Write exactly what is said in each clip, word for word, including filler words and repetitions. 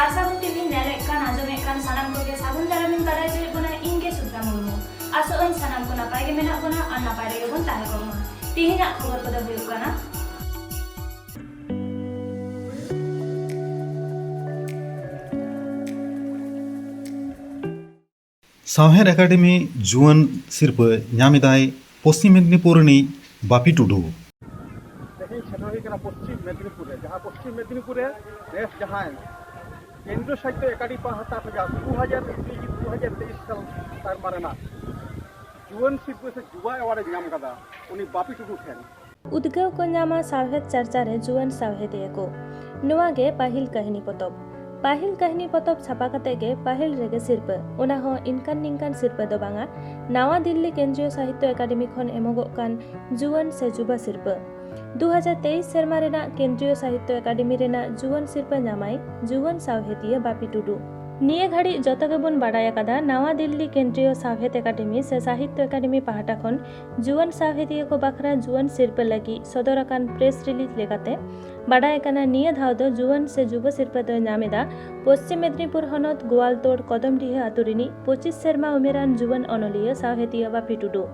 ᱟᱥᱟ ᱠᱚᱨᱛᱮ ᱵᱤᱱ ᱧᱮᱞᱮᱫ ᱠᱟᱱ, ᱟᱸᱡᱚᱢᱮᱫ ᱠᱟᱱ ᱥᱟᱱᱟᱢ ᱠᱚᱜᱮ ᱥᱟᱹᱜᱩᱱ ᱫᱟᱨᱟᱢ ᱤᱧ ᱵᱟᱲᱟᱭ ᱦᱚᱪᱚᱭᱮᱫ ᱵᱚᱱᱟ, ᱤᱧ ᱜᱮ ᱥᱩᱵᱷᱨᱟ ᱢᱩᱨᱢᱩ᱾ ᱟᱥᱚᱜ ᱟᱹᱧ ᱥᱟᱱᱟᱢ ᱠᱚ ᱱᱟᱯᱟᱭ ᱜᱮ ᱢᱮᱱᱟᱜ ᱵᱚᱱᱟ ᱟᱨ ᱱᱟᱯᱟᱭ ᱨᱮᱜᱮ ᱵᱚᱱ ᱛᱟᱦᱮᱸ ᱠᱚᱜ ᱢᱟ᱾ ᱛᱮᱦᱮᱧᱟᱜ ᱠᱷᱚᱵᱚᱨ ᱠᱚᱫᱚ ᱦᱩᱭᱩᱜ ᱠᱟᱱᱟ᱾ ᱥᱟᱶᱦᱮᱫ ᱮᱠᱟᱰᱮᱢᱤ ᱡᱩᱣᱟᱹᱱ ᱥᱤᱨᱯᱟᱹ ᱧᱟᱢ ᱮᱫᱟᱭ ᱯᱚᱥᱪᱤᱢ ᱢᱮᱫᱽᱱᱤᱯᱩᱨ ᱨᱤᱱᱤᱡ ᱵᱟᱯᱤ ᱴᱩᱰᱩ᱾ ᱛᱮᱦᱮᱧ ᱥᱮᱴᱮᱨ ᱦᱩᱭ ᱠᱟᱱᱟ ᱯᱚᱥᱪᱤᱢ ᱢᱮᱫᱽᱱᱤᱯᱩᱨ ᱨᱮ, ᱡᱟᱦᱟᱸ ᱯᱚᱥᱪᱤᱢ ᱢᱮᱫᱽᱱᱤᱯᱩᱨ ᱨᱮ ᱱᱮᱥ ᱡᱟᱦᱟᱸᱭ ᱠᱮᱱᱫᱨᱤᱭᱚ ᱥᱟᱦᱤᱛᱛᱚ ᱮᱠᱟᱰᱮᱢᱤ ᱯᱟᱦᱴᱟ ᱠᱷᱚᱱᱟᱜ ᱫᱩ ᱦᱟᱡᱟᱨ ᱤᱝᱨᱮᱡᱤ ᱫᱩ ᱦᱟᱡᱟᱨ ᱛᱮᱭᱤᱥ ᱥᱟᱞ ᱥᱮᱨᱢᱟ ᱨᱮᱱᱟᱜ ᱡᱩᱣᱟᱹᱱ ᱥᱤᱨᱯᱟᱹ ᱥᱮ ᱡᱩᱣᱟ ᱮᱣᱟᱨᱰ ᱮ ᱧᱟᱢ ᱠᱟᱫᱟ ᱩᱱᱤ ᱵᱟᱯᱤ ᱴᱩᱰᱩ ᱴᱷᱮᱱ᱾ ᱩᱫᱽᱜᱟᱹᱣ ᱠᱚ ᱧᱟᱢᱟ ᱥᱟᱶᱦᱮᱫ ᱪᱟᱨᱪᱟ ᱨᱮ ᱡᱩᱣᱟᱹᱱ ᱥᱟᱶᱦᱮᱫᱤᱭᱟᱹ ᱠᱚ᱾ ᱱᱚᱣᱟ ᱜᱮ ᱯᱟᱹᱦᱤᱞ ᱠᱟᱹᱦᱱᱤ ᱯᱚᱛᱚᱵ᱾ ᱯᱟᱹᱦᱤᱞ ᱠᱟᱹᱦᱱᱤ ᱯᱚᱛᱚᱵ ᱪᱷᱟᱯᱟ ᱠᱟᱛᱮ ᱜᱮ ᱯᱟᱹᱦᱤᱞ ᱨᱮᱜᱮ ᱥᱤᱨᱯᱟᱹ, ᱚᱱᱟ ᱦᱚᱸ ᱤᱱᱠᱟᱱ ᱱᱤᱝᱠᱟᱱ ᱥᱤᱨᱯᱟᱹ ᱫᱚ ᱵᱟᱝᱟ, ᱱᱟᱣᱟ ᱫᱤᱞᱞᱤ ᱠᱮᱱᱫᱨᱤᱭᱚ ᱥᱟᱦᱤᱛᱛᱚ ᱮᱠᱟᱰᱮᱢᱤ ᱠᱷᱚᱱ ᱮᱢᱚᱜᱚᱜ ᱠᱟᱱ ᱡᱩᱣᱟᱹᱱ ᱥᱮ ᱡᱩᱵᱟ ᱥᱤᱨᱯᱟᱹ᱾ ᱫᱩ ᱦᱟᱡᱟᱨ ᱛᱮᱭᱤᱥ ᱥᱮᱨᱢᱟ ᱨᱮᱱᱟᱜ ᱠᱮᱱᱫᱨᱤᱭᱚ ᱥᱟᱦᱤᱛᱛᱚ ᱮᱠᱟᱰᱮᱢᱤ ᱨᱮᱱᱟᱜ ᱡᱩᱣᱟᱹᱱ ᱥᱤᱨᱯᱟᱹ ᱧᱟᱢᱟᱭ ᱡᱩᱣᱟᱹᱱ ᱥᱟᱶᱦᱮᱫᱤᱭᱟᱹ ᱵᱟᱯᱤ ᱴᱩᱰᱩ᱾ ᱱᱤᱭᱟᱹ ᱜᱷᱟᱹᱲᱤᱡ ᱡᱚᱛᱚ ᱜᱮᱵᱚᱱ ᱵᱟᱰᱟᱭ ᱟᱠᱟᱫᱟ, ᱱᱟᱣᱟ ᱫᱤᱞᱞᱤ ᱠᱮᱱᱫᱨᱤᱭᱚ ᱥᱟᱶᱦᱮᱫ ᱮᱠᱟᱰᱮᱢᱤ ᱥᱮ ᱥᱟᱦᱤᱛᱛᱚ ᱮᱠᱟᱰᱮᱢᱤ ᱯᱟᱦᱴᱟ ᱠᱷᱚᱱ ᱡᱩᱣᱟᱹᱱ ᱥᱟᱶᱦᱮᱫᱤᱭᱟᱹ ᱠᱚ ᱵᱟᱠᱷᱨᱟ ᱡᱩᱣᱟᱹᱱ ᱥᱤᱨᱯᱟᱹ ᱞᱟᱹᱜᱤᱫ ᱥᱚᱫᱚᱨ ᱟᱠᱟᱱ ᱯᱨᱮᱥ ᱨᱤᱞᱤᱡᱽ ᱞᱮᱠᱟᱛᱮ ᱵᱟᱰᱟᱭ ᱟᱠᱟᱱᱟ, ᱱᱤᱭᱟᱹ ᱫᱷᱟᱣ ᱫᱚ ᱡᱩᱣᱟᱹᱱ ᱥᱮ ᱡᱩᱵᱟᱹ ᱥᱤᱨᱯᱟᱹ ᱫᱚᱭ ᱧᱟᱢ ᱮᱫᱟ ᱯᱚᱥᱪᱤᱢ ᱢᱮᱫᱽᱱᱤᱯᱩᱨ ᱦᱚᱱᱚᱛ ᱜᱳᱣᱟᱞᱛᱳᱲ ᱠᱚᱫᱚᱢᱰᱤᱦᱟᱹ ᱟᱹᱛᱩ ᱨᱤᱱᱤᱡ ᱯᱚᱸᱪᱤᱥ ᱥᱮᱨᱢᱟ ᱩᱢᱮᱨᱟᱱ ᱡᱩᱣᱟᱹᱱ ᱚᱱᱚᱞᱤᱭᱟᱹ ᱥᱟᱶᱦᱮᱫᱤᱭᱟᱹ ᱵᱟᱯᱤ ᱴᱩᱰᱩ᱾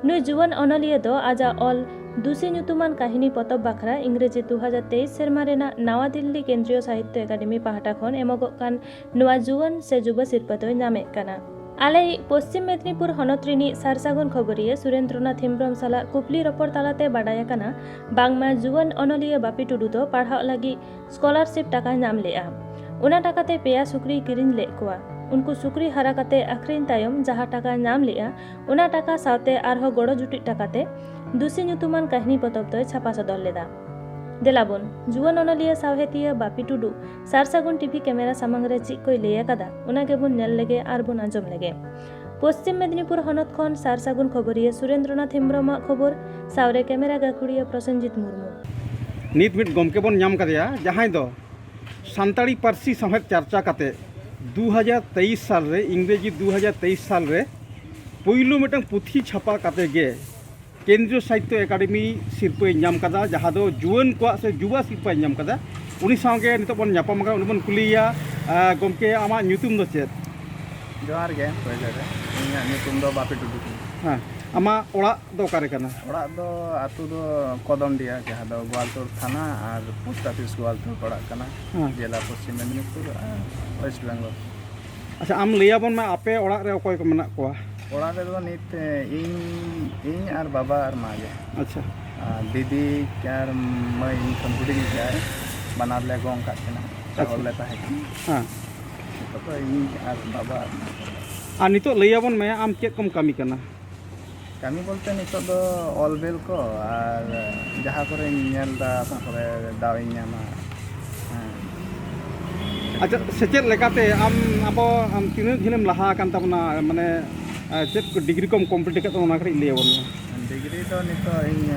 ᱱᱩᱭ ᱡᱩᱣᱟᱹᱱ ᱚᱱᱚᱞᱤᱭᱟᱹ ᱫᱚ ᱟᱡᱟᱜ ᱚᱞ ᱫᱩᱥᱤ ᱧᱩᱛᱩᱢᱟᱱ ᱠᱟᱹᱦᱱᱤ ᱯᱚᱛᱚᱵ ᱵᱟᱠᱷᱨᱟ ᱤᱝᱨᱮᱡᱤ ᱫᱩ ᱦᱟᱡᱟᱨ ᱛᱮᱭᱤᱥ ᱥᱮᱨᱢᱟ ᱨᱮᱱᱟᱜ ᱱᱟᱣᱟ ᱫᱤᱞᱞᱤ ᱠᱮᱱᱫᱨᱤᱭᱚ ᱥᱟᱦᱤᱛᱛᱚ ᱮᱠᱟᱰᱮᱢᱤ ᱯᱟᱦᱴᱟ ᱠᱷᱚᱱ ᱮᱢᱚᱜᱚᱜ ᱠᱟᱱ ᱱᱚᱣᱟ ᱡᱩᱣᱟᱹᱱ ᱥᱮ ᱡᱩᱵᱟᱹ ᱥᱤᱨᱯᱟᱹ ᱫᱚᱭ ᱧᱟᱢᱮᱫ ᱠᱟᱱᱟ᱾ ᱟᱞᱮᱭᱤᱡ ᱯᱚᱥᱪᱤᱢ ᱢᱮᱫᱽᱱᱤᱯᱩᱨ ᱦᱚᱱᱚᱛ ᱨᱤᱱᱤᱡ ᱥᱟᱨ ᱥᱟᱹᱜᱩᱱ ᱠᱷᱚᱵᱚᱨᱤᱭᱟᱹ ᱥᱩᱨᱮᱱᱫᱨᱚᱱᱟᱛᱷ ᱦᱮᱢᱵᱽᱨᱚᱢ ᱥᱟᱞᱟᱜ ᱠᱩᱯᱞᱤ ᱨᱚᱯᱚᱲ ᱛᱟᱞᱟᱛᱮ ᱵᱟᱰᱟᱭ ᱟᱠᱟᱱᱟ, ᱵᱟᱝᱢᱟ ᱡᱩᱣᱟᱹᱱ ᱚᱱᱚᱞᱤᱭᱟᱹ ᱵᱟᱯᱤ ᱴᱩᱰᱩ ᱫᱚ ᱯᱟᱲᱦᱟᱜ ᱞᱟᱹᱜᱤᱫ ᱥᱠᱚᱞᱟᱨᱥᱤᱯ ᱴᱟᱠᱟᱭ ᱧᱟᱢ ᱞᱮᱫᱼᱟ᱾ ᱚᱱᱟ ᱴᱟᱠᱟᱛᱮ ᱯᱮᱭᱟ ᱥᱩᱠᱨᱤᱭ ᱠᱤᱨᱤᱧ ᱞᱮᱫ ᱠᱚᱣᱟ᱾ ᱩᱱᱠᱩ ᱥᱩᱠᱨᱤ ᱦᱟᱨᱟ ᱠᱟᱛᱮ ᱟᱹᱠᱷᱨᱤᱧ ᱛᱟᱭᱚᱢ ᱡᱟᱦᱟᱸ ᱴᱟᱠᱟᱭ ᱧᱟᱢ ᱞᱮᱫᱼᱟ, ᱚᱱᱟ ᱴᱟᱠᱟ ᱥᱟᱶᱛᱮ ᱟᱨᱦᱚᱸ ᱜᱚᱲᱚ ᱡᱩᱴᱤᱡ ᱴᱟᱠᱟᱛᱮ ᱫᱩᱥᱤ ᱧᱩᱛᱩᱢᱟᱱ ᱠᱟᱹᱦᱱᱤ ᱯᱚᱛᱚᱵ ᱫᱚᱭ ᱪᱷᱟᱯᱟ ᱥᱚᱫᱚᱨ ᱞᱮᱫᱟ᱾ ᱫᱮᱞᱟᱵᱚᱱ, ᱡᱩᱣᱟᱹᱱ ᱚᱱᱚᱞᱤᱭᱟᱹ ᱥᱟᱶᱦᱮᱫᱤᱭᱟᱹ ᱵᱟᱯᱤ ᱴᱩᱰᱩ ᱥᱟᱨ ᱥᱟᱹᱜᱩᱱ ᱴᱤᱵᱷᱤ ᱠᱮᱢᱮᱨᱟ ᱥᱟᱢᱟᱝ ᱨᱮ ᱪᱮᱫ ᱠᱚᱭ ᱞᱟᱹᱭ ᱟᱠᱟᱫᱟ, ᱚᱱᱟ ᱜᱮᱵᱚᱱ ᱧᱮᱞ ᱞᱮᱜᱮ ᱟᱨ ᱵᱚᱱ ᱟᱸᱡᱚᱢ ᱞᱮᱜᱮ᱾ ᱯᱚᱥᱪᱤᱢ ᱢᱮᱫᱽᱱᱤᱯᱩᱨ ᱦᱚᱱᱚᱛ ᱠᱷᱚᱱ ᱥᱟᱨ ᱥᱟᱹᱜᱩᱱ ᱠᱷᱚᱵᱚᱨᱤᱭᱟᱹ ᱥᱩᱨᱮᱱᱫᱨᱚᱱᱟᱛᱷ ᱦᱮᱢᱵᱽᱨᱚᱢᱟᱜ ᱠᱷᱚᱵᱚᱨ, ᱥᱟᱶᱨᱮ ᱠᱮᱢᱮᱨᱟ ᱜᱟᱹᱠᱷᱩᱲᱤᱭᱟᱹ ᱯᱨᱚᱥᱮᱱᱡᱤᱛ ᱢᱩᱨᱢᱩ᱾ ᱱᱤᱛ ᱢᱤᱫ ᱜᱚᱢᱠᱮ ᱵᱚᱱ ᱧᱟᱢ ᱠᱟᱫᱮᱭᱟ, ᱡᱟᱦᱟᱸᱭ ᱫᱚ ᱥᱟᱱᱛᱟᱲᱤ ᱯᱟᱹᱨᱥᱤ ᱥᱟᱶᱦᱮᱫ ᱪᱟᱨᱪᱟ ᱠᱟᱛᱮ ᱫᱩ ᱦᱟᱡᱟᱨ ᱛᱮᱭᱤᱥ ᱥᱟᱞ ᱨᱮ, ᱤᱝᱨᱮᱡᱤ ᱫᱩ ᱦᱟᱡᱟᱨ ᱛᱮᱭᱤᱥ ᱥᱟᱞ ᱨᱮ ᱯᱩᱭᱞᱩ ᱢᱤᱫᱴᱟᱝ ᱯᱩᱛᱷᱤ ᱪᱷᱟᱯᱟ ᱠᱟᱛᱮ ᱜᱮ ᱠᱮᱱᱫᱨᱤᱭᱚ ᱥᱟᱦᱤᱛᱛᱚ ᱮᱠᱟᱰᱮᱢᱤ ᱥᱤᱨᱯᱟᱹᱭ ᱧᱟᱢ ᱠᱟᱫᱟ, ᱡᱟᱦᱟᱸ ᱫᱚ ᱡᱩᱣᱟᱹᱱ ᱠᱚᱣᱟᱜ ᱥᱮ ᱡᱩᱵᱟ ᱥᱤᱨᱯᱟᱹᱭ ᱧᱟᱢ ᱠᱟᱫᱟ᱾ ᱩᱱᱤ ᱥᱟᱶᱜᱮ ᱱᱤᱛᱚᱜ ᱵᱚᱱ ᱧᱟᱯᱟᱢ ᱟᱠᱟᱱᱟ, ᱩᱱᱤ ᱵᱚᱱ ᱠᱩᱞᱤᱭᱮᱭᱟ᱾ ᱟᱸ, ᱜᱚᱢᱠᱮ, ᱟᱢᱟᱜ ᱧᱩᱛᱩᱢ ᱫᱚ ᱪᱮᱫ? ᱡᱚᱦᱟᱨ ᱜᱮ, ᱯᱳᱭᱞᱳ ᱨᱮ ᱤᱧᱟᱹᱜ ᱧᱩᱛᱩᱢ ᱫᱚ ᱵᱟᱯᱤ ᱴᱩᱰᱩ ᱠᱟᱱᱟ᱾ ᱦᱮᱸ, ᱟᱢᱟᱜ ᱚᱲᱟᱜ ᱫᱚ ᱚᱠᱟᱨᱮ ᱠᱟᱱᱟ? ᱚᱲᱟᱜ ᱫᱚ, ᱟᱹᱛᱩ ᱫᱚ ᱠᱚᱫᱚᱢᱰᱤᱦᱟ, ᱡᱟᱦᱟᱸ ᱫᱚ ᱜᱳᱣᱟᱞᱛᱳᱲ ᱛᱷᱟᱱᱟ ᱟᱨ ᱯᱳᱥᱴ ᱚᱯᱷᱤᱥ ᱜᱳᱣᱟᱞᱛᱳᱲ ᱯᱟᱲᱟᱜ ᱠᱟᱱᱟ, ᱦᱮᱸ᱾ ᱡᱮᱞᱟ ᱯᱚᱥᱪᱤᱢ ᱢᱮᱫᱤᱱᱤᱯᱩᱨ ᱟᱨ ᱳᱭᱮᱥᱴ ᱵᱮᱝᱜᱚᱞ᱾ ᱟᱪᱪᱷᱟ, ᱟᱢ ᱞᱟᱹᱭ ᱟᱵᱚᱱ ᱢᱮ, ᱟᱯᱮ ᱚᱲᱟᱜ ᱨᱮ ᱚᱠᱚᱭ ᱠᱚ ᱢᱮᱱᱟᱜ ᱠᱚᱣᱟ? ᱚᱲᱟᱜ ᱨᱮᱫᱚ ᱱᱤᱛ, ᱮ, ᱤᱧ, ᱤᱧ ᱟᱨ ᱵᱟᱵᱟ ᱟᱨ ᱢᱟ ᱜᱮ᱾ ᱟᱪᱪᱷᱟ᱾ ᱟᱨ ᱫᱤᱫᱤ ᱟᱨ ᱢᱟᱹᱭ ᱤᱧ ᱠᱷᱚᱱ ᱦᱩᱰᱤᱧ ᱜᱮᱭᱟᱭ, ᱵᱟᱱᱟᱨ ᱞᱮ ᱜᱚᱝ ᱠᱟᱜ ᱠᱤᱱᱟ᱾ ᱪᱟᱣᱞ ᱟᱪᱪᱷᱟ᱾ ᱞᱮ ᱛᱟᱦᱮᱸ ᱠᱟᱱᱟ᱾ ᱦᱮᱸ᱾ ᱱᱤᱛᱚᱜ ᱫᱚ ᱤᱧ ᱟᱨ ᱵᱟᱵᱟ ᱟᱨ ᱢᱟ᱾ ᱟᱨ ᱱᱤᱛᱚᱜ ᱞᱟᱹᱭ ᱟᱵᱚᱱ ᱢᱮ, ᱟᱢ ᱪᱮᱫ ᱠᱚᱢ ᱠᱟᱹᱢᱤ ᱠᱟᱱᱟ? ᱠᱟᱹᱢᱤ ᱵᱚᱞᱛᱮ ᱱᱤᱛᱚᱜ ᱫᱚ ᱚᱞ ᱵᱮᱞ ᱠᱚ ᱟᱨ ᱡᱟᱦᱟᱸ ᱠᱚᱨᱮᱧ ᱧᱮᱞ ᱮᱫᱟ, ᱚᱠᱟ ᱠᱚᱨᱮ ᱫᱟᱣ ᱤᱧ ᱧᱟᱢᱟ᱾ ᱦᱮᱸ᱾ ᱟᱪᱪᱷᱟ, ᱥᱮᱪᱮᱫ ᱞᱮᱠᱟᱛᱮ ᱟᱢ, ᱟᱵᱚ, ᱟᱢ ᱛᱤᱱᱟᱹᱜ ᱡᱷᱟᱹᱞᱮᱢ ᱞᱟᱦᱟ ᱟᱠᱟᱱ ᱛᱟᱵᱚᱱᱟ? ᱢᱟᱱᱮ, ᱟᱨ ᱪᱮᱫ ᱠᱚ ᱰᱤᱜᱽᱨᱤ ᱠᱚᱢ ᱠᱚᱢᱯᱞᱤᱴ ᱟᱠᱟᱫ ᱛᱟᱵᱚᱱᱟ, ᱚᱱᱟ ᱠᱟᱹᱴᱤᱡ ᱞᱟᱹᱭ ᱟᱵᱚᱱ ᱢᱮ᱾ ᱰᱤᱜᱽᱨᱤ ᱫᱚ ᱱᱤᱛᱚᱜ ᱤᱧ,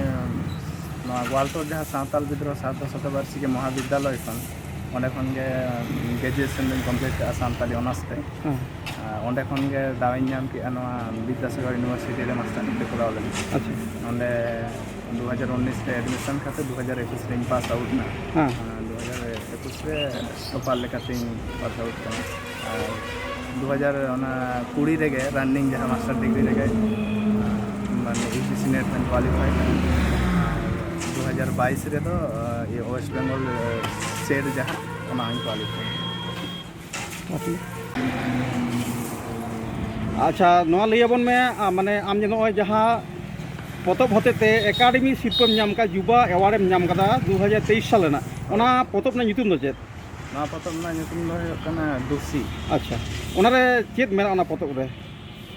ᱱᱚᱣᱟ ᱜᱳᱣᱟᱞᱛᱳᱲ ᱡᱟᱦᱟᱸ ᱥᱟᱱᱛᱟᱲ ᱵᱤᱫᱽᱨᱳᱦᱚ ᱥᱟᱨᱫᱷᱚ ᱥᱚᱛᱚᱵᱟᱨᱥᱤᱠᱤ ᱢᱚᱦᱟᱵᱤᱫᱽᱫᱟᱞᱚᱭ ᱠᱷᱚᱱ, ᱚᱸᱰᱮ ᱠᱷᱚᱱ ᱜᱮ ᱜᱨᱮᱡᱩᱭᱮᱥᱚᱱ ᱫᱚᱧ ᱠᱚᱢᱯᱞᱤᱴ ᱠᱟᱜᱼᱟ ᱥᱟᱱᱛᱟᱲᱤ ᱚᱱᱟᱨᱥ ᱛᱮ᱾ ᱦᱮᱸ᱾ ᱟᱨ ᱚᱸᱰᱮ ᱠᱷᱚᱱ ᱜᱮ ᱫᱟᱣ ᱤᱧ ᱧᱟᱢ ᱠᱮᱜᱼᱟ ᱱᱚᱣᱟ ᱵᱤᱫᱽᱫᱟᱥᱟᱜᱚᱨ ᱤᱭᱩᱱᱤᱵᱷᱟᱨᱥᱤᱴᱤ ᱨᱮ ᱢᱟᱥᱴᱟᱨ ᱰᱤᱜᱽᱨᱤ ᱠᱚᱨᱟᱣ ᱞᱟᱹᱜᱤᱫ᱾ ᱟᱪᱪᱷᱟ᱾ ᱱᱚᱸᱰᱮ ᱫᱩ ᱦᱟᱡᱟᱨ ᱩᱱᱤᱥ ᱨᱮ ᱮᱰᱢᱤᱥᱚᱱ ᱠᱟᱛᱮ ᱫᱩ ᱦᱟᱡᱟᱨ ᱮᱠᱩᱥ ᱨᱮᱧ ᱯᱟᱥ ᱟᱣᱩᱴ ᱮᱱᱟ᱾ ᱦᱮᱸ᱾ ᱟᱨ ᱫᱩ ᱦᱟᱡᱟᱨ ᱮᱠᱩᱥ ᱨᱮ ᱴᱚᱯᱟᱨ ᱞᱮᱠᱟᱛᱮᱧ ᱯᱟᱥ ᱟᱣᱩᱴ ᱠᱟᱱᱟ᱾ ᱟᱨ ᱫᱩ ᱦᱟᱡᱟᱨ ᱚᱱᱟ ᱠᱩᱲᱤ ᱨᱮᱜᱮ ᱨᱟᱱᱤᱝ ᱡᱟᱦᱟᱸ ᱢᱟᱥᱴᱟᱨ ᱰᱤᱜᱽᱨᱤ ᱨᱮᱜᱮ, ᱢᱟᱱᱮ, ᱤᱭᱩ ᱡᱤ ᱥᱤ ᱱᱮᱴ ᱨᱮᱧ ᱠᱳᱣᱟᱞᱤᱯᱷᱟᱭ ᱠᱟᱱᱟ᱾ ᱟᱨ ᱫᱩ ᱦᱟᱡᱟᱨ ᱵᱟᱭᱤᱥ ᱨᱮᱫᱚ, ᱤᱭᱟᱹ, ᱳᱭᱮᱥᱴ ᱵᱮᱝᱜᱚᱞ, ᱥᱮᱴ ᱡᱟᱦᱟᱸ, ᱚᱱᱟ ᱦᱚᱸᱧ ᱠᱳᱣᱟᱞᱤᱯᱷᱟᱭ᱾ ᱟᱪᱪᱷᱟ, ᱱᱚᱣᱟ ᱞᱟᱹᱭ ᱟᱵᱚᱱ ᱢᱮ, ᱟ, ᱢᱟᱱᱮ, ᱟᱢ ᱡᱮ ᱱᱚᱜᱼᱚᱭ ᱡᱟᱦᱟᱸ ᱯᱚᱛᱚᱵ ᱦᱚᱛᱮᱛᱮ ᱮᱠᱟᱰᱮᱢᱤ ᱥᱤᱨᱯᱟᱹᱢ ᱧᱟᱢ ᱠᱟᱫᱟ, ᱡᱩᱵᱟ ᱮᱣᱟᱨᱰ ᱮᱢ ᱧᱟᱢ ᱠᱟᱫᱟ ᱫᱩ ᱦᱟᱡᱟᱨ ᱛᱮᱭᱤᱥ ᱥᱟᱞ ᱨᱮᱱᱟᱜ, ᱚᱱᱟ ᱯᱚᱛᱚᱵ ᱨᱮᱱᱟᱜ ᱧᱩᱛᱩᱢ ᱫᱚ ᱪᱮᱫ? ᱱᱚᱣᱟ ᱯᱚᱛᱚᱵ ᱨᱮᱱᱟᱜ ᱧᱩᱛᱩᱢ ᱫᱚ ᱦᱩᱭᱩᱜ ᱠᱟᱱᱟ ᱫᱩᱥᱤ᱾ ᱟᱪᱪᱷᱟ, ᱚᱱᱟᱨᱮ ᱪᱮᱫ ᱢᱮᱱᱟᱜᱼᱟ ᱚᱱᱟ ᱯᱚᱛᱚᱵ ᱨᱮ?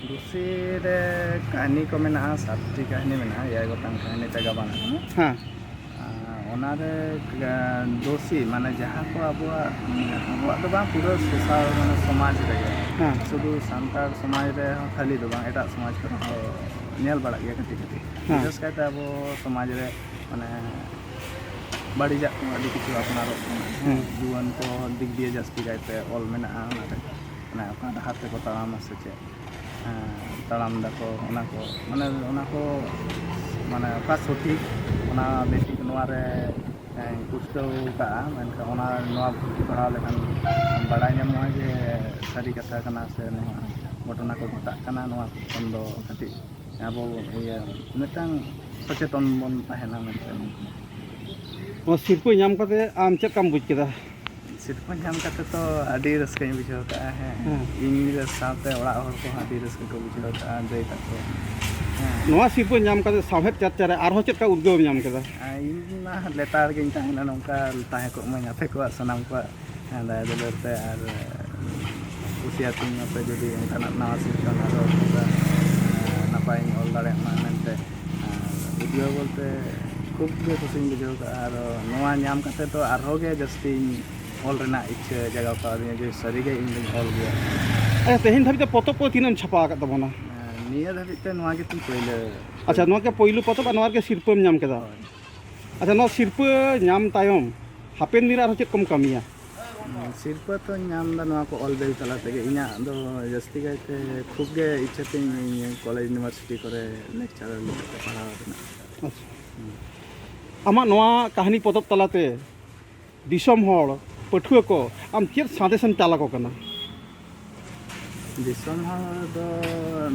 ᱫᱩᱥᱤ ᱨᱮ ᱠᱟᱹᱦᱱᱤ ᱠᱚ ᱢᱮᱱᱟᱜᱼᱟ, ᱥᱟᱛᱴᱤ ᱠᱟᱹᱦᱱᱤ ᱢᱮᱱᱟᱜᱼᱟ, ᱮᱭᱟᱭ ᱜᱚᱴᱟᱝ ᱠᱟᱹᱦᱱᱤ ᱛᱮ ᱜᱟᱵᱟᱱ ᱟᱠᱟᱱᱟ᱾ ᱦᱮᱸ᱾ ᱟᱨ ᱚᱱᱟᱨᱮ, ᱮ, ᱫᱩᱥᱤ, ᱢᱟᱱᱮ, ᱡᱟᱦᱟᱸ ᱠᱚ ᱟᱵᱚᱣᱟᱜ, ᱟᱵᱚᱣᱟᱜ ᱫᱚ ᱵᱟᱝ, ᱯᱩᱨᱟᱹ ᱥᱳᱥᱟᱞ, ᱢᱟᱱᱮ, ᱥᱚᱢᱟᱡᱽ ᱨᱮᱜᱮ, ᱦᱮᱸ᱾ ᱥᱩᱫᱷᱩ ᱥᱟᱱᱛᱟᱲ ᱥᱚᱢᱟᱡᱽ ᱨᱮᱦᱚᱸ ᱠᱷᱟᱹᱞᱤ ᱫᱚ ᱵᱟᱝ, ᱮᱴᱟᱜ ᱥᱚᱢᱟᱡᱽ ᱠᱚᱨᱮ ᱦᱚᱸ ᱧᱮᱞ ᱵᱟᱲᱟᱜ ᱜᱮᱭᱟ ᱠᱟᱹᱴᱤᱡ ᱠᱟᱹᱴᱤᱡ᱾ ᱦᱮᱸ᱾ ᱵᱤᱥᱮᱥ ᱠᱟᱭᱛᱮ ᱟᱵᱚ ᱥᱚᱢᱟᱡᱽ ᱨᱮ, ᱢᱟᱱᱮ, ᱵᱟᱹᱲᱤᱡᱟᱜ ᱠᱚ ᱟᱹᱰᱤ ᱠᱤᱪᱷᱩ ᱟᱯᱱᱟᱨᱚᱜ ᱠᱟᱱᱟ᱾ ᱦᱮᱸ᱾ ᱡᱩᱣᱟᱹᱱ ᱠᱚ ᱫᱤᱠ ᱫᱤᱭᱮ ᱡᱟᱹᱥᱛᱤ ᱠᱟᱭᱛᱮ ᱚᱞ ᱢᱮᱱᱟᱜᱼᱟ ᱚᱱᱟᱨᱮ, ᱢᱟᱱᱮ, ᱚᱠᱟ ᱰᱟᱦᱟᱨ ᱛᱮᱠᱚ ᱛᱟᱲᱟᱢᱟ ᱥᱮ ᱪᱮᱫ, ᱦᱮᱸ, ᱛᱟᱲᱟᱢ ᱫᱟᱠᱚ, ᱚᱱᱟ ᱠᱚ, ᱢᱟᱱᱮ, ᱚᱱᱟ ᱠᱚ, ᱢᱟᱱᱮ, ᱚᱠᱟ ᱥᱚᱴᱷᱤᱠ, ᱚᱱᱟ ᱵᱮᱴᱤᱠ ᱱᱚᱣᱟ ᱨᱮ ᱯᱩᱥᱴᱟᱹᱣ ᱠᱟᱜᱼᱟ, ᱢᱮᱱᱠᱷᱟᱱ ᱚᱱᱟ, ᱱᱚᱣᱟ ᱯᱩᱛᱷᱤ ᱯᱟᱲᱦᱟᱣ ᱞᱮᱠᱷᱟᱱ ᱵᱟᱲᱟᱭ ᱧᱟᱢᱚᱜᱼᱟ ᱡᱮ ᱥᱟᱹᱨᱤ ᱠᱟᱛᱷᱟ ᱠᱟᱱᱟ ᱥᱮ ᱱᱚᱣᱟ ᱜᱷᱚᱴᱚᱱᱟ ᱠᱚ ᱜᱷᱚᱴᱟᱜ ᱠᱟᱱᱟ, ᱱᱚᱣᱟ ᱠᱷᱚᱱ ᱫᱚ ᱠᱟᱹᱴᱤᱡ ᱟᱵᱚ ᱤᱭᱟᱹ ᱢᱤᱫᱴᱟᱝ ᱥᱚᱪᱮᱛᱚᱱ ᱵᱚᱱ ᱛᱟᱦᱮᱱᱟ ᱢᱮᱱᱛᱮ᱾ ᱱᱚᱣᱟ ᱥᱤᱨᱯᱟᱹ ᱧᱟᱢ ᱠᱟᱛᱮ ᱟᱢ ᱪᱮᱫ ᱞᱮᱠᱟᱢ ᱵᱩᱡᱽ ᱠᱮᱫᱟ? ᱥᱤᱨᱯᱟᱹ ᱧᱟᱢ ᱠᱟᱛᱮ ᱛᱚ ᱟᱹᱰᱤ ᱨᱟᱹᱥᱠᱟᱹᱧ ᱵᱩᱡᱷᱟᱹᱣ ᱠᱟᱜᱼᱟ᱾ ᱦᱮᱸ, ᱦᱮᱸ᱾ ᱤᱧ ᱥᱟᱶᱛᱮ ᱚᱲᱟᱜ ᱦᱚᱲ ᱠᱚᱦᱚᱸ ᱟᱹᱰᱤ ᱨᱟᱹᱥᱠᱟᱹ ᱠᱚ ᱵᱩᱡᱷᱟᱹᱣ ᱠᱟᱜᱼᱟ, ᱫᱟᱹᱭ ᱛᱟᱠᱚ᱾ ᱦᱮᱸ᱾ ᱱᱚᱣᱟ ᱥᱤᱨᱯᱟᱹ ᱧᱟᱢ ᱠᱟᱛᱮ ᱥᱟᱶᱦᱮᱫ ᱪᱟᱨᱪᱟ ᱨᱮ ᱟᱨᱦᱚᱸ ᱪᱮᱫ ᱞᱮᱠᱟ ᱩᱫᱽᱜᱟᱹᱣ ᱮᱢ ᱧᱟᱢ ᱠᱮᱫᱟ? ᱟᱨ ᱤᱧ ᱢᱟ ᱞᱮᱛᱟᱲ ᱜᱤᱧ ᱛᱟᱦᱮᱱᱟ, ᱱᱚᱝᱠᱟ ᱛᱟᱦᱮᱸ ᱠᱚᱜ ᱢᱟᱹᱧ ᱟᱯᱮ ᱠᱚᱣᱟᱜ ᱥᱟᱱᱟᱢ ᱠᱚᱣᱟᱜ ᱫᱟᱭᱟ ᱫᱩᱞᱟᱹᱲ ᱛᱮ, ᱟᱨ ᱠᱩᱥᱤᱭᱟᱛᱤᱧ ᱢᱟᱯᱮ ᱡᱩᱫᱤ ᱚᱱᱠᱟᱱᱟᱜ ᱱᱟᱣᱟ ᱥᱤᱨᱡᱚᱱ ᱟᱨᱚ ᱱᱚᱝᱠᱟ ᱱᱟᱯᱟᱭᱤᱧ ᱚᱞ ᱫᱟᱲᱮᱭᱟᱜ ᱢᱟ ᱢᱮᱱᱛᱮ᱾ ᱟᱨ ᱩᱫᱽᱜᱟᱹᱣ ᱵᱚᱞᱛᱮ ᱠᱷᱩᱵᱽ ᱜᱮ ᱠᱩᱥᱤᱧ ᱵᱩᱡᱷᱟᱹᱣ ᱠᱟᱜᱼᱟ, ᱟᱨ ᱱᱚᱣᱟ ᱧᱟᱢ ᱠᱟᱛᱮ ᱫᱚ ᱟᱨᱦᱚᱸ ᱜᱮ ᱡᱟᱹᱥᱛᱤᱧ ᱚᱞ ᱨᱮᱱᱟᱜ ᱤᱪᱪᱷᱟᱹ ᱡᱟᱜᱟᱣ ᱠᱟᱣᱫᱤᱧᱟ ᱡᱮ ᱥᱟᱹᱨᱤᱜᱮ ᱤᱧ ᱫᱚᱧ ᱚᱞ ᱜᱮᱭᱟ᱾ ᱟᱪᱪᱷᱟ, ᱛᱮᱦᱮᱧ ᱫᱷᱟᱹᱵᱤᱡ ᱛᱮ ᱯᱚᱛᱚᱵ ᱠᱚ ᱛᱤᱱᱟᱹᱜ ᱮᱢ ᱪᱷᱟᱯᱟ ᱟᱠᱟᱫ ᱛᱟᱵᱚᱱᱟ? ᱟᱨ ᱱᱤᱭᱟᱹ ᱫᱷᱟᱹᱵᱤᱡ ᱛᱮ ᱱᱚᱣᱟ ᱜᱮᱛᱤᱧ ᱯᱳᱭᱞᱳ᱾ ᱟᱪᱪᱷᱟ, ᱱᱚᱣᱟ ᱜᱮ ᱯᱳᱭᱞᱳ ᱯᱚᱛᱚᱵ ᱟᱨ ᱱᱚᱣᱟ ᱨᱮᱜᱮ ᱥᱤᱨᱯᱟᱹᱢ ᱧᱟᱢ ᱠᱮᱫᱟ? ᱦᱳᱭ᱾ ᱟᱪᱪᱷᱟ, ᱱᱚᱣᱟ ᱥᱤᱨᱯᱟᱹ ᱧᱟᱢ ᱛᱟᱭᱚᱢ ᱦᱟᱯᱮᱱ ᱫᱤᱱ ᱨᱮ ᱟᱨᱦᱚᱸ ᱪᱮᱫ ᱠᱚᱢ ᱠᱟᱹᱢᱤᱭᱟ? ᱥᱤᱨᱯᱟᱹ ᱛᱚᱧ ᱧᱟᱢ ᱮᱫᱟ ᱱᱚᱣᱟ ᱠᱚ ᱚᱞ ᱵᱮᱞ ᱛᱟᱞᱟ ᱛᱮᱜᱮ᱾ ᱤᱧᱟᱹᱜ ᱫᱚ ᱡᱟᱹᱥᱛᱤ ᱠᱟᱭᱛᱮ ᱠᱷᱩᱵᱽ ᱜᱮ ᱤᱪᱪᱷᱟᱹ ᱛᱤᱧ ᱠᱚᱞᱮᱡᱽ ᱤᱭᱩᱱᱤᱵᱷᱟᱨᱥᱤᱴᱤ ᱠᱚᱨᱮ ᱞᱮᱠᱪᱟᱨᱟᱨ ᱞᱮᱠᱟᱛᱮ ᱯᱟᱲᱦᱟᱣ ᱨᱮᱱᱟᱜ᱾ ᱟᱪᱪᱷᱟ᱾ ᱦᱩᱸ᱾ ᱟᱢᱟᱜ ᱱᱚᱣᱟ ᱠᱟᱹᱦᱱᱤ ᱯᱚᱛᱚᱵ ᱛᱟᱞᱟᱛᱮ ᱫᱤᱥᱚᱢ ᱦᱚᱲ, ᱯᱟᱹᱴᱷᱩᱣᱟᱹ ᱠᱚ ᱟᱢ ᱪᱮᱫ ᱥᱟᱸᱫᱮᱥᱮᱢ ᱪᱟᱞ ᱟᱠᱚ ᱠᱟᱱᱟ? ᱫᱤᱥᱚᱢ ᱦᱚᱲ ᱫᱚ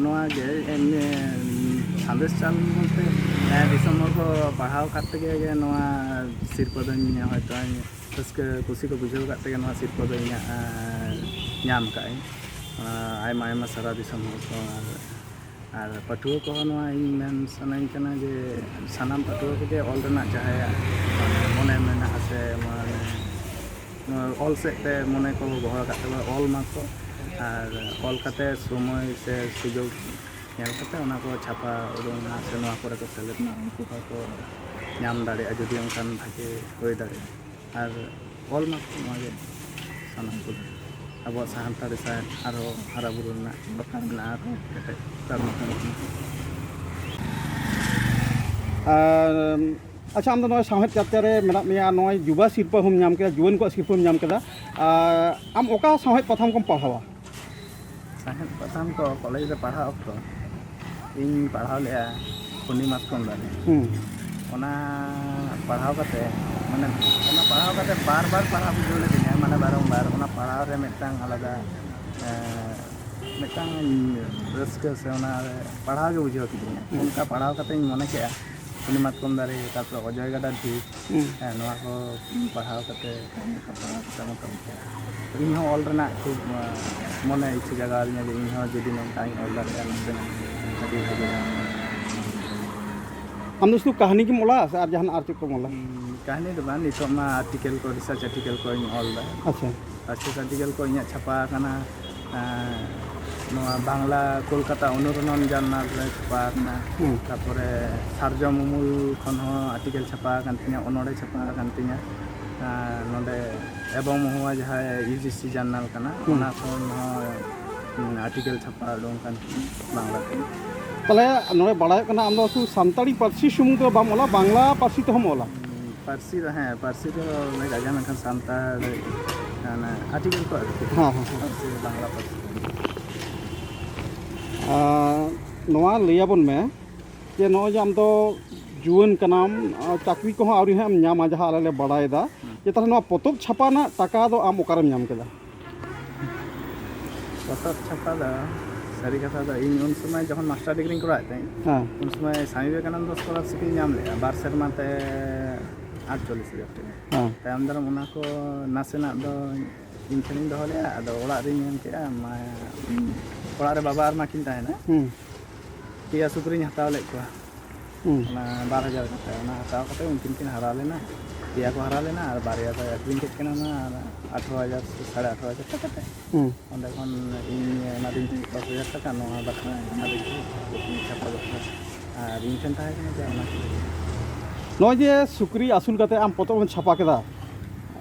ᱱᱚᱣᱟ ᱜᱮ, ᱮᱢᱱᱤ ᱥᱟᱸᱫᱮᱥ ᱪᱟᱞ ᱵᱚᱞᱛᱮ, ᱦᱮᱸ, ᱫᱤᱥᱚᱢ ᱦᱚᱲ ᱠᱚ ᱯᱟᱲᱦᱟᱣ ᱠᱟᱛᱮ ᱜᱮ ᱱᱚᱣᱟ ᱥᱤᱨᱯᱟᱹ ᱫᱚᱧ ᱦᱚᱭᱛᱳ ᱨᱟᱹᱥᱠᱟᱹ ᱠᱩᱥᱤ ᱠᱚ ᱵᱩᱡᱷᱟᱹᱣ ᱠᱟᱫ ᱛᱮᱜᱮ ᱱᱚᱣᱟ ᱥᱤᱨᱯᱟᱹ ᱫᱚ ᱤᱧᱟᱹᱜ, ᱮᱸ, ᱧᱟᱢ ᱠᱟᱜ ᱟᱹᱧ᱾ ᱟᱸ, ᱟᱭᱢᱟ ᱟᱭᱢᱟ ᱥᱟᱨᱦᱟᱣ ᱫᱤᱥᱚᱢ ᱦᱚᱲ ᱠᱚ᱾ ᱟᱨ, ᱟᱨ ᱯᱟᱹᱴᱷᱩᱣᱟᱹ ᱠᱚᱦᱚᱸ ᱱᱚᱣᱟ ᱤᱧ ᱢᱮᱱ ᱥᱟᱱᱟᱧ ᱠᱟᱱᱟ ᱡᱮ ᱥᱟᱱᱟᱢ ᱯᱟᱹᱴᱷᱩᱣᱟᱹ ᱠᱚᱜᱮ ᱚᱞ ᱨᱮᱱᱟᱜ ᱡᱟᱦᱟᱸᱭᱟᱜ ᱢᱚᱱᱮ ᱢᱮᱱᱟᱜᱼᱟ ᱥᱮ ᱢᱟᱱᱮ ᱱᱚᱣᱟ ᱚᱞ ᱥᱮᱫ ᱛᱮ ᱢᱚᱱᱮ ᱠᱚ ᱜᱚᱦᱚᱲ ᱟᱠᱟᱫ ᱛᱟᱠᱚᱣᱟ, ᱚᱞ ᱢᱟᱠᱚ᱾ ᱟᱨ ᱚᱞ ᱠᱟᱛᱮ ᱥᱚᱢᱚᱭ ᱥᱮ ᱥᱩᱡᱳᱜᱽ ᱧᱮᱞ ᱠᱟᱛᱮ ᱚᱱᱟ ᱠᱚ ᱪᱷᱟᱯᱟ ᱩᱰᱩᱝ ᱢᱟ ᱥᱮ ᱱᱚᱣᱟ ᱠᱚᱨᱮ ᱠᱚ ᱥᱮᱞᱮᱫ ᱢᱟ, ᱩᱱᱠᱩ ᱦᱚᱸᱠᱚ ᱧᱟᱢ ᱫᱟᱲᱮᱭᱟᱜᱼᱟ ᱡᱩᱫᱤ ᱚᱱᱠᱟᱱ ᱵᱷᱟᱜᱮ ᱦᱩᱭ ᱫᱟᱲᱮᱭᱟᱜᱼᱟ᱾ ᱟᱨ ᱚᱞ ᱢᱟ ᱱᱚᱣᱟ ᱜᱮ ᱥᱟᱱᱟᱢ ᱠᱚ ᱟᱵᱚᱣᱟᱜ ᱥᱟᱱᱛᱟᱲᱤ ᱥᱟᱶᱦᱮᱫ ᱟᱨᱦᱚᱸ ᱦᱟᱨᱟ ᱵᱩᱨᱩ ᱨᱮᱱᱟᱜ ᱫᱚᱨᱠᱟᱨ ᱢᱮᱱᱟᱜᱼᱟ, ᱟᱨᱦᱚᱸ ᱠᱮᱴᱮᱡ ᱫᱷᱚᱨᱢᱚ ᱠᱟᱹᱢᱤ ᱠᱟᱱᱟ᱾ ᱟᱨ, ᱟᱪᱪᱷᱟ, ᱟᱢ ᱫᱚ ᱱᱚᱜᱼᱚᱭ ᱥᱟᱶᱦᱮᱫ ᱪᱟᱨᱪᱟ ᱨᱮ ᱢᱮᱱᱟᱜ ᱢᱮᱭᱟ, ᱱᱚᱜᱼᱚᱭ ᱡᱩᱵᱟ ᱥᱤᱨᱯᱟᱹ ᱦᱚᱸᱢ ᱧᱟᱢ ᱠᱮᱫᱟ, ᱡᱩᱣᱟᱹᱱ ᱠᱚᱣᱟᱜ ᱥᱤᱨᱯᱟᱹᱢ ᱧᱟᱢ ᱠᱮᱫᱟ᱾ ᱟᱨ ᱟᱢ ᱚᱠᱟ ᱥᱟᱶᱦᱮᱫ ᱯᱟᱛᱷᱟᱢ ᱠᱚᱢ ᱯᱟᱲᱦᱟᱣᱟ? ᱥᱟᱶᱦᱮᱫ ᱯᱟᱛᱷᱟᱢ ᱠᱚ ᱠᱚᱞᱮᱡᱽ ᱨᱮ ᱯᱟᱲᱦᱟᱣ ᱚᱠᱛᱚ ᱤᱧ ᱯᱟᱲᱦᱟᱣ ᱞᱮᱜᱼᱟ ᱠᱷᱚᱱᱤ ᱢᱟᱛᱠᱚᱢ ᱫᱟᱨᱮ᱾ ᱦᱩᱸ᱾ ᱚᱱᱟ ᱯᱟᱲᱦᱟᱣ ᱠᱟᱛᱮ, ᱢᱟᱱᱮ, ᱚᱱᱟ ᱯᱟᱲᱦᱟᱣ ᱠᱟᱛᱮ ᱵᱟᱨ ᱵᱟᱨ ᱯᱟᱲᱦᱟᱣ ᱵᱩᱡᱷᱟᱹᱣ ᱞᱤᱫᱤᱧᱟ, ᱢᱟᱱᱮ, ᱵᱟᱨᱚᱢᱵᱟᱨ᱾ ᱚᱱᱟ ᱯᱟᱲᱦᱟᱣ ᱨᱮ ᱢᱤᱫᱴᱟᱝ ᱟᱞᱟᱫᱟ, ᱮᱸ, ᱢᱤᱫᱴᱟᱝ ᱨᱟᱹᱥᱠᱟᱹ ᱥᱮ ᱚᱱᱟ ᱨᱮ ᱯᱟᱲᱦᱟᱣ ᱜᱮ ᱵᱩᱡᱷᱟᱹᱣ ᱠᱤᱫᱤᱧᱟ᱾ ᱦᱩᱸ᱾ ᱚᱱᱠᱟ ᱯᱟᱲᱦᱟᱣ ᱠᱟᱛᱮᱧ ᱢᱚᱱᱮ ᱠᱮᱜᱼᱟ, ᱩᱱᱤ ᱢᱟᱛᱠᱚᱢ ᱫᱟᱨᱮ, ᱛᱟᱨᱯᱚᱨᱮ ᱚᱡᱚᱭ ᱜᱟᱰᱟ ᱰᱷᱤᱯ, ᱦᱩᱸ᱾ ᱦᱮᱸ, ᱱᱚᱣᱟ ᱠᱚ ᱯᱟᱲᱦᱟᱣ ᱠᱟᱛᱮ, ᱠᱟᱹᱦᱱᱤ ᱠᱚ ᱯᱟᱲᱦᱟᱣ ᱠᱟᱛᱮ ᱢᱚᱴᱟᱢᱩᱴᱤ ᱤᱧ ᱦᱚᱸ ᱚᱞ ᱨᱮᱱᱟᱜ ᱠᱷᱩᱵ, ᱟᱸ, ᱢᱚᱱᱮ ᱤᱪᱪᱷᱟᱹ ᱡᱟᱜᱟᱣ ᱟᱹᱫᱤᱧᱟ ᱡᱮ ᱤᱧ ᱦᱚᱸ ᱡᱩᱫᱤ ᱱᱚᱝᱠᱟᱧ ᱚᱞ ᱫᱟᱲᱮᱭᱟᱜᱼᱟ, ᱱᱟᱥᱮᱱᱟᱜ ᱟᱹᱰᱤ ᱵᱷᱟᱜᱮᱜᱼᱟ᱾ ᱟᱢ ᱫᱚ ᱥᱩᱫᱷᱩ ᱠᱟᱹᱦᱱᱤ ᱜᱮᱢ ᱚᱞᱟ ᱥᱮ ᱟᱨ ᱡᱟᱦᱟᱱᱟᱜ ᱟᱨ ᱪᱮᱫ ᱠᱚᱢ ᱚᱞᱟ? ᱦᱩᱸ, ᱠᱟᱹᱦᱱᱤ ᱫᱚ ᱵᱟᱝ, ᱱᱤᱛᱚᱜ ᱢᱟ ᱟᱨᱴᱤᱠᱮᱞ ᱠᱚ, ᱨᱤᱥᱟᱨᱪ ᱟᱨᱴᱤᱠᱮᱞ ᱠᱚᱧ ᱚᱞ ᱮᱫᱟ᱾ ᱟᱪᱪᱷᱟ᱾ ᱨᱤᱥᱟᱨᱪ ᱟᱨᱴᱤᱠᱮᱞ ᱠᱚ ᱤᱧᱟᱹᱜ ᱪᱷᱟᱯᱟ ᱟᱠᱟᱱᱟ, ᱮᱸ, ᱱᱚᱣᱟ ᱵᱟᱝᱞᱟ ᱠᱳᱞᱠᱟᱛᱟ ᱚᱱᱩᱨᱚᱱᱚᱱ ᱡᱟᱨᱱᱟᱞ ᱨᱮ ᱪᱷᱟᱯᱟ ᱟᱠᱟᱱᱟ᱾ ᱦᱩᱸ᱾ ᱛᱟᱨᱯᱚᱨᱮ ᱥᱟᱨᱡᱚᱢ ᱩᱢᱩᱞ ᱠᱷᱚᱱ ᱦᱚᱸ ᱟᱨᱴᱤᱠᱮᱞ ᱪᱷᱟᱯᱟ ᱟᱠᱟᱱ ᱛᱤᱧᱟᱹ, ᱚᱱᱚᱬᱦᱮ ᱪᱷᱟᱯᱟ ᱟᱠᱟᱱ ᱛᱤᱧᱟᱹ᱾ ᱮᱸ, ᱱᱚᱰᱮ ᱮᱵᱚᱝ ᱢᱚᱦᱩᱣᱟ ᱡᱟᱦᱟᱸ ᱤᱭᱩ ᱡᱤ ᱥᱤ ᱡᱟᱨᱱᱟᱞ ᱠᱟᱱᱟ, ᱦᱩᱸ᱾ ᱚᱱᱟ ᱠᱷᱚᱱ ᱦᱚᱸ, ᱩᱸ, ᱟᱨᱴᱤᱠᱮᱞ ᱪᱷᱟᱯᱟ ᱩᱰᱩᱝ ᱠᱟᱱ ᱛᱤᱧᱟᱹ ᱵᱟᱝᱞᱟ ᱛᱮ᱾ ᱛᱟᱦᱞᱮ ᱱᱚᱰᱮ ᱵᱟᱲᱟᱭᱚᱜ ᱠᱟᱱᱟ ᱟᱢ ᱫᱚ ᱥᱩᱫᱷᱩ ᱥᱟᱱᱛᱟᱲᱤ ᱯᱟᱹᱨᱥᱤ ᱥᱩᱢᱩᱝ ᱫᱚ ᱵᱟᱢ ᱚᱞᱟ, ᱵᱟᱝᱞᱟ ᱯᱟᱹᱨᱥᱤ ᱛᱮᱦᱚᱸᱢ ᱚᱞᱟ? ᱩᱸ, ᱯᱟᱹᱨᱥᱤ ᱫᱚ, ᱦᱮᱸ, ᱯᱟᱹᱨᱥᱤ ᱫᱚ ᱞᱟᱹᱭ ᱫᱟᱲᱮᱭᱟᱜᱼᱟ, ᱢᱮᱱᱠᱷᱟᱱ ᱥᱟᱱᱛᱟᱲ, ᱚᱱᱟ ᱟᱨᱴᱤᱠᱮᱞ ᱠᱚ ᱟᱨᱠᱤ᱾ ᱦᱮᱸ, ᱦᱮᱸ, ᱦᱮᱸ᱾ ᱯᱟᱹᱨᱥᱤ, ᱵᱟᱝᱞᱟ ᱯᱟᱹᱨᱥᱤ᱾ ᱟᱨ ᱱᱚᱣᱟ ᱞᱟᱹᱭ ᱟᱵᱚᱱ ᱢᱮ, ᱡᱮ ᱱᱚᱜᱼᱚᱭ ᱡᱮ ᱟᱢ ᱫᱚ ᱡᱩᱣᱟᱹᱱ ᱠᱟᱱᱟᱢ, ᱟᱨ ᱪᱟᱹᱠᱨᱤ ᱠᱚᱦᱚᱸ ᱟᱹᱣᱨᱤ ᱦᱟᱸᱜ ᱮᱢ ᱧᱟᱢᱟ, ᱡᱟᱦᱟᱸ ᱟᱞᱮ ᱞᱮ ᱵᱟᱲᱟᱭᱮᱫᱟ, ᱦᱩᱸ᱾ ᱡᱮ ᱛᱟᱦᱞᱮ ᱱᱚᱣᱟ ᱯᱚᱛᱚᱵ ᱪᱷᱟᱯᱟ ᱨᱮᱱᱟᱜ ᱴᱟᱠᱟ ᱫᱚ ᱟᱢ ᱚᱠᱟᱨᱮᱢ ᱧᱟᱢ ᱠᱮᱫᱟ? ᱯᱚᱛᱚᱵ ᱪᱷᱟᱯᱟ ᱫᱚ, ᱥᱟᱹᱨᱤ ᱠᱟᱛᱷᱟ ᱫᱚ, ᱤᱧ ᱩᱱ ᱥᱚᱢᱚᱭ ᱡᱚᱠᱷᱚᱱ ᱢᱟᱥᱴᱟᱨ ᱰᱤᱜᱽᱨᱤᱧ ᱠᱚᱨᱟᱣᱮᱫ ᱛᱟᱦᱮᱸᱫ, ᱦᱮᱸ᱾ ᱩᱱ ᱥᱚᱢᱚᱭ ᱥᱟᱢᱤ ᱵᱤᱵᱮᱠᱟᱱᱚᱱᱫᱚ ᱥᱠᱚᱞᱟᱨᱥᱤᱯ ᱤᱧ ᱧᱟᱢ ᱞᱮᱫᱼᱟ, ᱵᱟᱨ ᱥᱮᱨᱢᱟ ᱛᱮ ᱟᱴᱪᱚᱞᱞᱤᱥ ᱦᱟᱡᱟᱨ ᱴᱟᱠᱟ᱾ ᱦᱮᱸ᱾ ᱛᱟᱭᱚᱢ ᱫᱟᱨᱟᱢ ᱚᱱᱟ ᱠᱚ ᱱᱟᱥᱮᱱᱟᱜ ᱫᱚ ᱤᱧ ᱴᱷᱮᱱᱤᱧ ᱫᱚᱦᱚ ᱞᱮᱫᱼᱟ, ᱟᱫᱚ ᱚᱲᱟᱜ ᱨᱤᱧ ᱢᱮᱱ ᱠᱮᱫᱼᱟ, ᱢᱟ, ᱚᱲᱟᱜ ᱨᱮ ᱵᱟᱵᱟ ᱟᱨ ᱢᱟ ᱠᱤᱱ ᱛᱟᱦᱮᱱᱟ᱾ ᱦᱩᱸ᱾ ᱯᱮᱭᱟ ᱥᱩᱠᱨᱤᱧ ᱦᱟᱛᱟᱣ ᱞᱮᱫ ᱠᱚᱣᱟ᱾ ᱦᱩᱸ᱾ ᱚᱱᱟ ᱵᱟᱨ ᱦᱟᱡᱟᱨ ᱠᱟᱛᱮ, ᱚᱱᱟ ᱦᱟᱛᱟᱣ ᱠᱟᱛᱮ ᱩᱱᱠᱤᱱ ᱠᱤᱱ ᱦᱟᱨᱟ ᱞᱮᱱᱟ, ᱯᱮᱭᱟ ᱠᱚ ᱦᱟᱨᱟ ᱞᱮᱱᱟ ᱟᱨ ᱵᱟᱨᱭᱟ ᱫᱚᱭ ᱟᱹᱠᱷᱨᱤᱧ ᱠᱮᱫ ᱠᱤᱱᱟ, ᱚᱱᱟ ᱟᱴᱷᱨᱚ ᱦᱟᱡᱟᱨ ᱥᱮ ᱥᱟᱲᱮ ᱟᱴᱷᱨᱚ ᱦᱟᱡᱟᱨ ᱴᱟᱠᱟ ᱛᱮ᱾ ᱦᱩᱸ᱾ ᱚᱸᱰᱮ ᱠᱷᱚᱱ ᱤᱧ ᱮᱢᱟᱫᱤᱧ ᱛᱟᱦᱮᱸᱫ ᱫᱚᱥ ᱦᱟᱡᱟᱨ ᱴᱟᱠᱟ, ᱱᱚᱣᱟ ᱵᱟᱠᱷᱨᱟ ᱮᱢᱟᱫᱤᱧ ᱛᱟᱦᱮᱸᱫ ᱪᱷᱟᱯᱟ ᱵᱟᱠᱷᱨᱟ᱾ ᱟᱨ ᱤᱧ ᱴᱷᱮᱱ ᱛᱟᱦᱮᱸ ᱠᱟᱱᱟ ᱡᱮ ᱚᱱᱟ ᱠᱚ᱾ ᱱᱚᱜᱼᱚᱭ ᱡᱮ ᱥᱩᱠᱨᱤ ᱟᱹᱥᱩᱞ ᱠᱟᱛᱮ ᱟᱢ ᱯᱚᱛᱚᱵ ᱮᱢ ᱪᱷᱟᱯᱟ ᱠᱮᱫᱟ,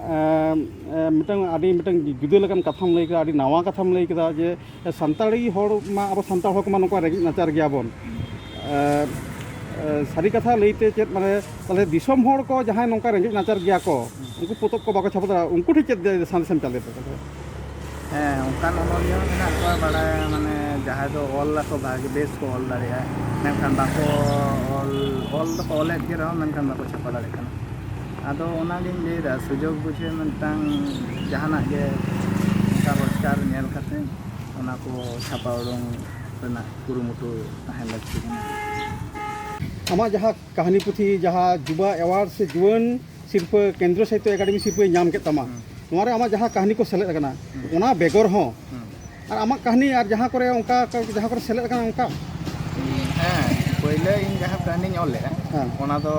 ᱮᱢ, ᱮᱢ, ᱢᱤᱫᱴᱟᱝ ᱟᱹᱰᱤ ᱢᱤᱫᱴᱟᱝ ᱡᱩᱫᱟᱹ ᱞᱮᱠᱟᱱ ᱠᱟᱛᱷᱟᱢ ᱞᱟᱹᱭ ᱠᱮᱫᱟ, ᱟᱹᱰᱤ ᱱᱟᱣᱟ ᱠᱟᱛᱷᱟᱢ ᱞᱟᱹᱭ ᱠᱮᱫᱟ ᱡᱮ ᱥᱟᱱᱛᱟᱲᱤ ᱦᱚᱲ ᱢᱟ, ᱟᱵᱚ ᱥᱟᱱᱛᱟᱲ ᱦᱚᱲ ᱠᱚᱢᱟ ᱱᱚᱝᱠᱟ ᱨᱮᱸᱜᱮᱡ ᱱᱟᱪᱟᱨ ᱜᱮᱭᱟ ᱵᱚᱱ᱾ ᱮ, ᱮ, ᱥᱟᱹᱨᱤ ᱠᱟᱛᱷᱟ ᱞᱟᱹᱭᱛᱮ ᱪᱮᱫ, ᱢᱟᱱᱮ, ᱛᱟᱦᱞᱮ ᱫᱤᱥᱚᱢ ᱦᱚᱲ ᱠᱚ ᱡᱟᱦᱟᱸᱭ ᱱᱚᱝᱠᱟ ᱨᱮᱸᱜᱮᱡ ᱱᱟᱪᱟᱨ ᱜᱮᱭᱟ ᱠᱚ, ᱩᱱᱠᱩ ᱯᱚᱛᱚᱵ ᱠᱚ ᱵᱟᱠᱚ ᱪᱷᱟᱯᱟ ᱫᱟᱲᱮᱭᱟᱜᱼᱟ, ᱩᱱᱠᱩ ᱴᱷᱮᱱ ᱪᱮᱫ ᱥᱟᱸᱫᱮᱥ ᱮᱢ ᱪᱟᱞ ᱞᱮᱫᱟ ᱛᱟᱦᱞᱮ? ᱦᱮᱸ, ᱚᱱᱠᱟᱱ ᱚᱱᱚᱞᱤᱭᱟᱹ ᱦᱚᱸ ᱢᱮᱱᱟᱜ ᱠᱚᱣᱟ ᱵᱟᱲᱟᱭᱟ, ᱢᱟᱱᱮ ᱡᱟᱦᱟᱸᱭ ᱫᱚ ᱚᱞ ᱟᱠᱚ ᱵᱷᱟᱜᱮ, ᱵᱮᱥ ᱠᱚ ᱚᱞ ᱫᱟᱲᱮᱭᱟᱜᱼᱟ, ᱢᱮᱱᱠᱷᱟᱱ ᱵᱟᱠᱚ ᱚᱞ, ᱚᱞ ᱫᱚᱠᱚ ᱚᱞᱮᱫ ᱜᱮ ᱨᱮᱦᱚᱸ ᱢᱮᱱᱠᱷᱟᱱ ᱵᱟᱠᱚ ᱪᱷᱟᱯᱟ ᱫᱟᱲᱮᱭᱟᱜ ᱠᱟᱱᱟ᱾ ᱟᱫᱚ ᱚᱱᱟᱜᱤᱧ ᱞᱟᱹᱭᱫᱟ, ᱥᱩᱡᱳᱜᱽ ᱵᱩᱡᱷᱟᱹᱣ ᱢᱤᱫᱴᱟᱝ ᱡᱟᱦᱟᱱᱟᱜ ᱜᱮ ᱚᱱᱠᱟ ᱨᱳᱡᱽᱜᱟᱨ ᱧᱮᱞ ᱠᱟᱛᱮ ᱚᱱᱟ ᱠᱚ ᱪᱷᱟᱯᱟ ᱩᱰᱩᱝ ᱨᱮᱱᱟᱜ ᱠᱩᱨᱩᱢᱩᱴᱩ ᱛᱟᱦᱮᱸ ᱞᱟᱹᱠᱛᱤ ᱠᱟᱱᱟ᱾ ᱟᱢᱟᱜ ᱡᱟᱦᱟᱸ ᱠᱟᱹᱦᱱᱤ ᱯᱩᱛᱷᱤ, ᱡᱟᱦᱟᱸ ᱡᱩᱵᱟ ᱮᱣᱟᱨᱰ ᱥᱮ ᱡᱩᱣᱟᱹᱱ ᱥᱤᱨᱯᱟᱹ, ᱠᱮᱱᱫᱨᱚ ᱥᱟᱦᱤᱛᱛᱚ ᱮᱠᱟᱰᱮᱢᱤ ᱥᱤᱨᱯᱟᱹᱭ ᱧᱟᱢ ᱠᱮᱫ ᱛᱟᱢᱟ, ᱦᱩᱸ᱾ ᱱᱚᱣᱟ ᱨᱮ ᱟᱢᱟᱜ ᱡᱟᱦᱟᱸ ᱠᱟᱹᱦᱱᱤ ᱠᱚ ᱥᱮᱞᱮᱫ ᱟᱠᱟᱱᱟ, ᱦᱩᱸ᱾ ᱚᱱᱟ ᱵᱮᱜᱚᱨ ᱦᱚᱸ ᱦᱩᱸ᱾ ᱟᱨ ᱟᱢᱟᱜ ᱠᱟᱹᱦᱱᱤ ᱟᱨ ᱡᱟᱦᱟᱸ ᱠᱚᱨᱮ ᱚᱱᱠᱟ ᱡᱟᱦᱟᱸ ᱠᱚᱨᱮ ᱥᱮᱞᱮᱫ ᱟᱠᱟᱱᱟ ᱚᱱᱠᱟ? ᱦᱮᱸ, ᱯᱳᱭᱞᱳ ᱤᱧ ᱡᱟᱦᱟᱸ ᱠᱟᱹᱦᱱᱤᱧ ᱚᱞ ᱞᱮᱫᱼᱟ, ᱦᱮᱸ᱾ ᱚᱱᱟ ᱫᱚ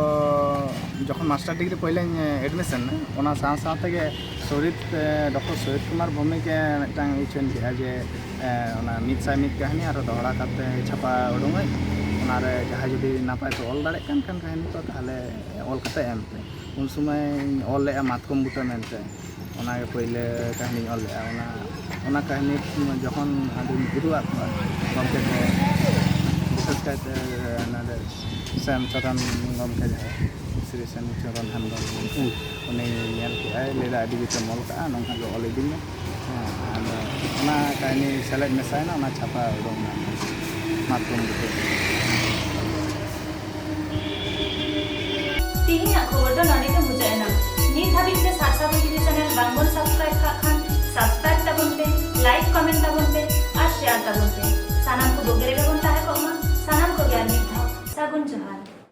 ᱡᱚᱠᱷᱚᱱ ᱢᱟᱥᱴᱟᱨ ᱰᱤᱜᱽᱨᱤ ᱯᱳᱭᱞᱳᱧ ᱮᱰᱢᱤᱥᱚᱱ ᱮᱱᱟ, ᱚᱱᱟ ᱥᱟᱶ ᱥᱟᱶ ᱛᱮᱜᱮ ᱥᱚᱦᱤᱫ, ᱮ, ᱰᱚᱠᱴᱚᱨ ᱥᱚᱦᱤᱫ ᱠᱩᱢᱟᱨ ᱵᱷᱳᱣᱢᱤᱠ ᱮ ᱢᱤᱫᱴᱟᱝ ᱩᱪᱷᱟᱹᱱ ᱠᱮᱫᱼᱟ ᱡᱮ, ᱮ, ᱚᱱᱟ ᱢᱤᱫ ᱥᱟᱭ ᱢᱤᱫ ᱠᱟᱹᱦᱱᱤ ᱟᱨᱚ ᱫᱚᱦᱲᱟ ᱠᱟᱛᱮ ᱪᱷᱟᱯᱟ ᱩᱰᱩᱝᱟᱹᱧ, ᱚᱱᱟᱨᱮ ᱡᱟᱦᱟᱸᱭ ᱡᱩᱫᱤ ᱱᱟᱯᱟᱭ ᱠᱚ ᱚᱞ ᱫᱟᱲᱮᱭᱟᱜ ᱠᱟᱱ ᱠᱷᱟᱱ ᱠᱟᱹᱦᱱᱤ ᱠᱚ, ᱛᱟᱦᱚᱞᱮ ᱚᱞ ᱠᱟᱛᱮ ᱮᱢ ᱯᱮ᱾ ᱩᱱ ᱥᱚᱢᱚᱭ ᱚᱞ ᱞᱮᱫᱼᱟ ᱢᱟᱛᱠᱚᱢ ᱵᱩᱴᱟᱹ ᱢᱮᱱᱛᱮ, ᱚᱱᱟᱜᱮ ᱯᱳᱭᱞᱳ ᱠᱟᱹᱦᱱᱤᱧ ᱚᱞ ᱞᱮᱫᱼᱟ᱾ ᱚᱱᱟ, ᱚᱱᱟ ᱠᱟᱹᱦᱱᱤ ᱡᱚᱠᱷᱚᱱ ᱟᱫᱚᱧ ᱩᱫᱩᱜ ᱟᱫ ᱠᱚᱣᱟ ᱜᱚᱢᱠᱮ ᱠᱚ, ᱵᱤᱥᱮᱥ ᱠᱟᱭᱛᱮ ᱱᱚᱰᱮ ᱥᱮᱱ ᱪᱚᱨᱚᱱ ᱜᱚᱢᱠᱮ, ᱡᱟᱦᱟᱸᱭ ᱥᱨᱤ ᱥᱮᱱ ᱪᱚᱨᱚᱱ ᱦᱮᱢᱵᱨᱚᱢ ᱜᱚᱢᱠᱮ, ᱦᱩᱸ᱾ ᱩᱱᱤ ᱧᱮᱞ ᱠᱮᱫᱼᱟᱭ, ᱞᱟᱹᱭᱫᱟ, "ᱟᱹᱰᱤ ᱡᱩᱛᱮᱢ ᱚᱞ ᱠᱟᱜᱼᱟ, ᱱᱚᱝᱠᱟ ᱜᱮ ᱚᱞ ᱤᱫᱤ ᱢᱮ᱾" ᱦᱮᱸ, ᱟᱫᱚ ᱚᱱᱟ ᱠᱟᱹᱦᱱᱤ ᱥᱮᱞᱮᱫ ᱢᱮᱥᱟᱭᱮᱱᱟ, ᱚᱱᱟ ᱪᱷᱟᱯᱟ ᱩᱰᱩᱝ ᱮᱱᱟ ᱢᱟᱛᱠᱚᱢ ᱵᱩᱴᱟᱹ᱾ ᱛᱮᱦᱮᱧᱟᱜ ᱠᱷᱚᱵᱚᱨ ᱫᱚ ᱱᱚᱰᱮ ᱜᱮ ᱢᱩᱪᱟᱹᱫ ᱮᱱᱟ᱾ ᱱᱤᱛ ᱦᱟᱹᱵᱤᱡ ᱛᱮ ᱥᱟᱨᱥᱟ ᱵᱷᱟᱹᱜᱤ ᱪᱮᱱᱮᱞ ᱵᱟᱝᱵᱚᱱ ᱥᱟᱵᱥᱠᱨᱟᱭᱤᱵ ᱠᱟᱜ ᱠᱷᱟᱱ ᱥᱟᱵᱥᱠᱨᱟᱭᱤᱵ ᱛᱟᱵᱚᱱ ᱯᱮ, ᱞᱟᱭᱤᱠ ᱠᱚᱢᱮᱱᱴ ᱛᱟᱵᱚᱱ ᱯᱮ ᱟᱨ ᱥᱮᱭᱟᱨ ᱛᱟᱵᱚᱱ ᱯᱮ᱾ ᱥᱟᱱᱟᱢ ᱠᱚ ᱵᱩᱜᱤ ᱨᱮᱜᱮ ᱵᱚᱱ ᱛᱟᱦᱮᱸ ᱠᱚᱜ ᱢᱟ᱾ ᱥᱟᱱᱟᱢ ᱠᱚᱜᱮ ᱟᱨ ᱢᱤᱫ ᱫᱷᱟᱣ ᱥᱟᱹᱜᱩᱱ ᱡᱚᱦᱟᱨ᱾